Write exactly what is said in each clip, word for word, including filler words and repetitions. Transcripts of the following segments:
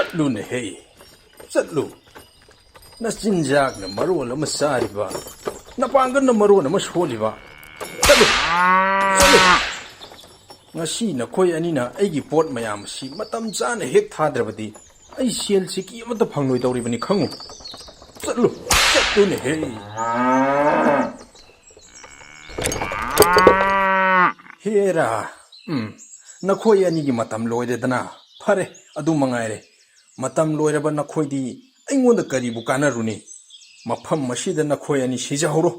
ꯆꯠꯂꯨꯅꯦꯍꯦ, ꯆꯠꯂꯨ꯫ ꯅꯆꯤꯟꯖꯥꯛꯅ ꯃꯔꯣꯜ ꯑꯃ ꯆꯥꯔꯤꯕ, ꯅꯄꯥꯡꯒꯜꯅ ꯃꯔꯣꯜ ꯑꯃ ꯁꯣꯜꯂꯤꯕ꯫ ꯆꯠꯂꯨ, ꯆꯠꯂꯨ꯫ ꯉꯁꯤ ꯅꯈꯣꯏ ꯑꯅꯤꯅ ꯑꯩꯒꯤ ꯄꯣꯠ ꯃꯌꯥꯝ ꯑꯁꯤ ꯃꯇꯝ ꯆꯥꯅ ꯍꯦꯛ ꯊꯥꯗ꯭ꯔꯕꯗꯤ ꯑꯩ ꯁꯦꯜ ꯁꯤꯀꯤ ꯑꯃꯠꯇ ꯐꯪꯂꯣꯏꯗꯧꯔꯤꯕꯅꯤ, ꯈꯪꯉꯨ꯫ ꯆꯠꯂꯨ, ꯆꯠꯂꯨꯅꯦꯍꯦ꯫ ꯍꯦꯔꯥ, ꯎꯝ, ꯅꯈꯣꯏ ꯑꯅꯤꯒꯤ ꯃꯇꯝ ꯂꯣꯏꯔꯦꯗꯅ꯫ ꯐꯔꯦ, ꯑꯗꯨ ꯃꯉꯥꯏꯔꯦ꯫ ꯃꯇꯝ ꯂꯣꯏꯔꯕ ꯅꯈꯣꯏꯗꯤ ꯑꯩꯉꯣꯟꯗ ꯀꯔꯤꯕꯨ ꯀꯥꯟꯅꯔꯨꯅꯤ? ꯃꯐꯝ ꯑꯁꯤꯗ ꯅꯈꯣꯏ ꯑꯅꯤ ꯁꯤꯖꯍꯧꯔꯣ꯫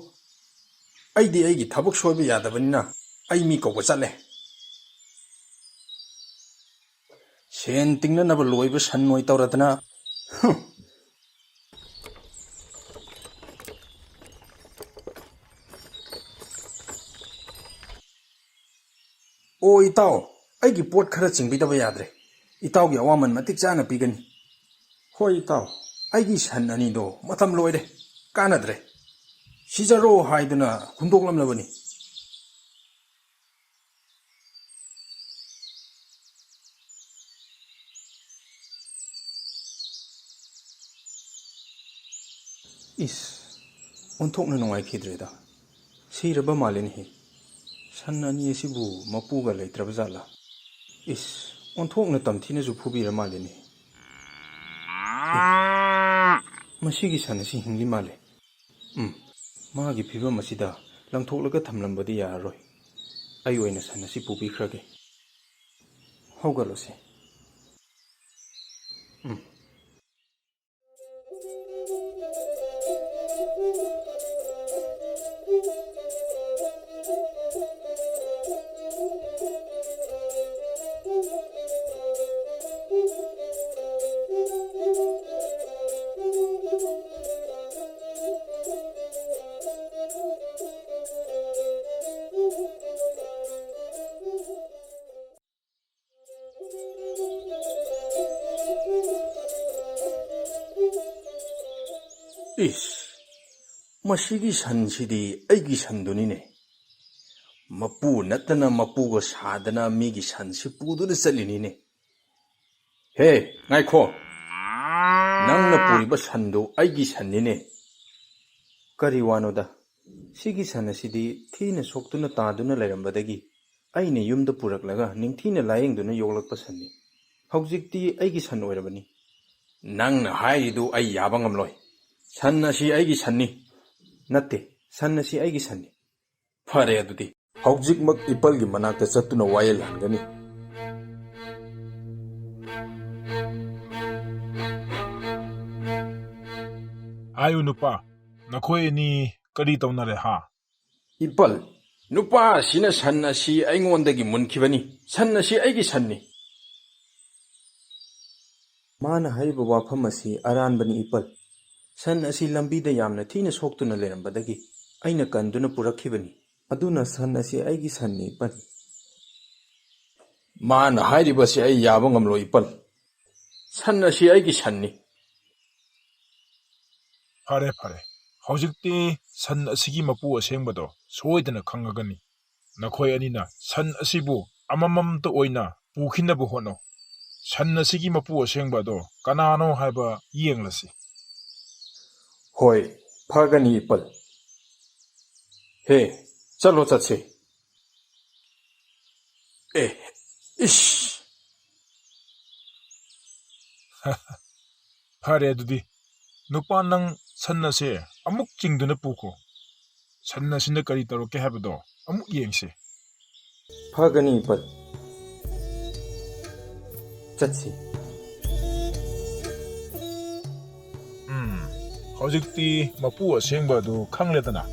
ꯑꯩꯗꯤ ꯑꯩꯒꯤ ꯊꯕꯛ ꯁꯣꯏꯕ ꯌꯥꯗꯕꯅꯤꯅ ꯑꯩ ꯃꯤ ꯀꯧꯕ ꯆꯠꯂꯦ꯫ ꯁꯦꯟ ꯇꯤꯡꯅꯅꯕ ꯂꯣꯏꯕ ꯁꯟ ꯑꯣꯏ ꯇꯧꯔꯗꯅ꯫ ꯍꯨꯝ꯫ ꯑꯣ ꯏꯇꯥꯎ, ꯑꯩꯒꯤ ꯄꯣꯠ ꯈꯔ ꯆꯤꯡꯕꯤꯗꯕ ꯌꯥꯗ꯭ꯔꯦ꯫ ꯏꯇꯥꯎꯒꯤ ꯑꯋꯥꯃꯟ ꯃꯇꯤꯛ ꯆꯥꯅ ꯄꯤꯒꯅꯤ꯫ ꯍꯣꯏ ꯏꯇꯥꯎ, ꯑꯩꯒꯤ ꯁꯟ ꯑꯅꯤꯗꯣ ꯃꯇꯝ ꯂꯣꯏꯔꯦ, ꯀꯥꯟꯅꯗ꯭ꯔꯦ꯫ ꯁꯤꯖꯔꯣ ꯍꯥꯏꯗꯨꯅ ꯍꯨꯟꯗꯣꯛꯂꯝꯂꯕꯅꯤ꯫ ꯏꯁ, ꯑꯣꯟꯊꯣꯛꯅ ꯅꯨꯡꯉꯥꯏꯈꯤꯗ꯭ꯔꯦꯗ꯫ ꯁꯤꯔꯕ ꯃꯥꯜꯂꯦꯅꯦꯍꯦ꯫ ꯁꯟ ꯑꯅꯤ ꯑꯁꯤꯕꯨ ꯃꯄꯨꯒ ꯂꯩꯇ꯭ꯔꯕ ꯖꯥꯠꯂꯥ? ꯏꯁ, ꯑꯣꯟꯊꯣꯛꯅ ꯇꯝꯊꯤꯅꯁꯨ ꯐꯨꯕꯤꯔ ꯃꯥꯜꯂꯦꯅꯦ꯫ ꯑꯦ, ꯃꯁꯤꯒꯤ ꯁꯟ ꯑꯁꯤ ꯍꯤꯡꯂꯤ ꯃꯥꯜꯂꯦ꯫ ꯎꯝ, ꯃꯥꯒꯤ ꯐꯤꯕꯝ ꯑꯁꯤꯗ ꯂꯪꯊꯣꯛꯂꯒ ꯊꯝꯂꯝꯕꯗꯤ ꯌꯥꯔꯔꯣꯏ꯫ ꯑꯩ ꯑꯣꯏꯅ ꯁꯟ ꯑꯁꯤ ꯄꯨꯕꯤꯈ꯭ꯔꯒꯦ꯫ ꯍꯧꯒꯠꯂꯣꯁꯦ꯫ ꯎꯝ꯫ ꯏꯁ, ꯃꯁꯤꯒꯤ ꯁꯟꯁꯤꯗꯤ ꯑꯩꯒꯤ ꯁꯟꯗꯨꯅꯤꯅꯦ꯫ ꯃꯄꯨ ꯅꯠꯇꯅ ꯃꯄꯨꯒ ꯁꯥꯗꯅ ꯃꯤꯒꯤ ꯁꯟꯁꯤ ꯄꯨꯗꯨꯅ ꯆꯠꯂꯤꯅꯤꯅꯦ꯫ ꯍꯦ, ꯉꯥꯏꯈꯣ꯫ ꯅꯪꯅ ꯄꯨꯔꯤꯕ ꯁꯟꯗꯨ ꯑꯩꯒꯤ ꯁꯟꯅꯤꯅꯦ꯫ ꯀꯔꯤ ꯋꯥꯅꯣꯗ? ꯁꯤꯒꯤ ꯁꯟ ꯑꯁꯤꯗꯤ ꯊꯤꯅ ꯁꯣꯛꯇꯨꯅ ꯇꯥꯗꯨꯅ ꯂꯩꯔꯝꯕꯗꯒꯤ ꯑꯩꯅ ꯌꯨꯝꯗ ꯄꯨꯔꯛꯂꯒ ꯅꯤꯡꯊꯤꯅ ꯂꯥꯌꯦꯡꯗꯨꯅ ꯌꯣꯛꯂꯛꯄ ꯁꯟꯅꯤ꯫ ꯍꯧꯖꯤꯛꯇꯤ ꯑꯩꯒꯤ ꯁꯟ ꯑꯣꯏꯔꯕꯅꯤ꯫ ꯅꯪꯅ ꯍꯥꯏꯔꯤꯗꯨ ꯑꯩ ꯌꯥꯕ ꯉꯝꯂꯣꯏ꯫ ꯁꯟ ꯑꯁꯤ ꯑꯩꯒꯤ ꯁꯟꯅꯤ꯫ ꯅꯠꯇꯦ, ꯁꯟ ꯑꯁꯤ ꯑꯩꯒꯤ ꯁꯟꯅꯤ꯫ ꯐꯔꯦ ꯑꯗꯨꯗꯤ꯫ ꯍꯧꯖꯤꯛꯃꯛ ꯏꯄꯜꯒꯤ ꯃꯅꯥꯛꯇ ꯆꯠꯇꯨꯅ ꯋꯥꯌꯦꯜꯍꯟꯒꯅꯤ꯫ ꯍꯥꯏꯌꯨ ꯅꯨꯄꯥ, ꯅꯈꯣꯏ ꯑꯅꯤ ꯀꯔꯤ ꯇꯧꯅꯔꯦ ꯍꯥ? ꯏꯄꯜ, ꯅꯨꯄꯥ ꯑꯁꯤꯅ ꯁꯟ ꯑꯁꯤ ꯑꯩꯉꯣꯟꯗꯒꯤ ꯃꯨꯟꯈꯤꯕꯅꯤ꯫ ꯁꯟ ꯑꯁꯤ ꯑꯩꯒꯤ ꯁꯟꯅꯤ꯫ ꯃꯥꯅ ꯍꯥꯏꯔꯤꯕ ꯋꯥꯐꯝ ꯑꯁꯤ ꯑꯔꯥꯟꯕꯅꯤ ꯏꯄꯜ꯫ ꯁꯟ ꯑꯁꯤ ꯂꯝꯕꯤꯗ ꯌꯥꯝꯅ ꯊꯤꯅ ꯁꯣꯛꯇꯨꯅ ꯂꯩꯔꯝꯕꯗꯒꯤ ꯑꯩꯅ ꯀꯟꯗꯨꯅ ꯄꯨꯔꯛꯈꯤꯕꯅꯤ꯫ ꯑꯗꯨꯅ ꯁꯟ ꯑꯁꯤ ꯑꯩꯒꯤ ꯁꯟꯅꯤ ꯏꯄꯜ꯫ ꯃꯥꯅ ꯍꯥꯏꯔꯤꯕꯁꯤ ꯑꯩ ꯌꯥꯕ ꯉꯝꯂꯣꯏ ꯏꯄꯜ꯫ ꯁꯟ ꯑꯁꯤ ꯑꯩꯒꯤ ꯁꯟꯅꯤ꯫ ꯐꯔꯦ, ꯐꯔꯦ꯫ ꯍꯧꯖꯤꯛꯇꯤ ꯁꯟ ꯑꯁꯤꯒꯤ ꯃꯄꯨ ꯑꯁꯦꯡꯕꯗꯣ ꯁꯣꯏꯗꯅ ꯈꯪꯉꯒꯅꯤ꯫ ꯅꯈꯣꯏ ꯑꯅꯤꯅ ꯁꯟ ꯑꯁꯤꯕꯨ ꯑꯃꯃꯝꯇ ꯑꯣꯏꯅ ꯄꯨꯈꯤꯅꯕ ꯍꯣꯠꯅꯧ꯫ ꯁꯟ ꯑꯁꯤꯒꯤ ꯃꯄꯨ ꯑꯁꯦꯡꯕ ꯑꯗꯣ ꯀꯅꯥꯅꯣ ꯍꯥꯏꯕ ꯌꯦꯡꯂꯁꯤ꯫ ꯍꯣꯏ, ꯐꯒꯅꯤ ꯏꯄꯜ꯫ ꯍꯦ, ꯆꯠꯂꯣ ꯆꯠꯁꯦ꯫ ꯑꯦ, ꯏꯁ꯫ ꯐꯔꯦ ꯑꯗꯨꯗꯤ, ꯅꯨꯄꯥ ꯅꯪ ꯁꯟ ꯑꯁꯦ ꯑꯃꯨꯛ ꯆꯤꯡꯗꯨꯅ ꯄꯨꯈꯣ꯫ ꯁꯟ ꯑꯁꯤꯅ ꯀꯔꯤ ꯇꯧꯔꯛꯀꯦ ꯍꯥꯏꯕꯗꯣ ꯑꯃꯨꯛ ꯌꯦꯡꯁꯤ꯫ ꯐꯒꯅꯤ ꯏꯄꯜ꯫ ꯆꯠꯁꯤ꯫ ꯎꯝ, ꯍꯧꯖꯤꯛꯇꯤ ꯃꯄꯨ ꯑꯁꯦꯡꯕ ꯑꯗꯨ ꯈꯪꯂꯦꯗꯅ꯫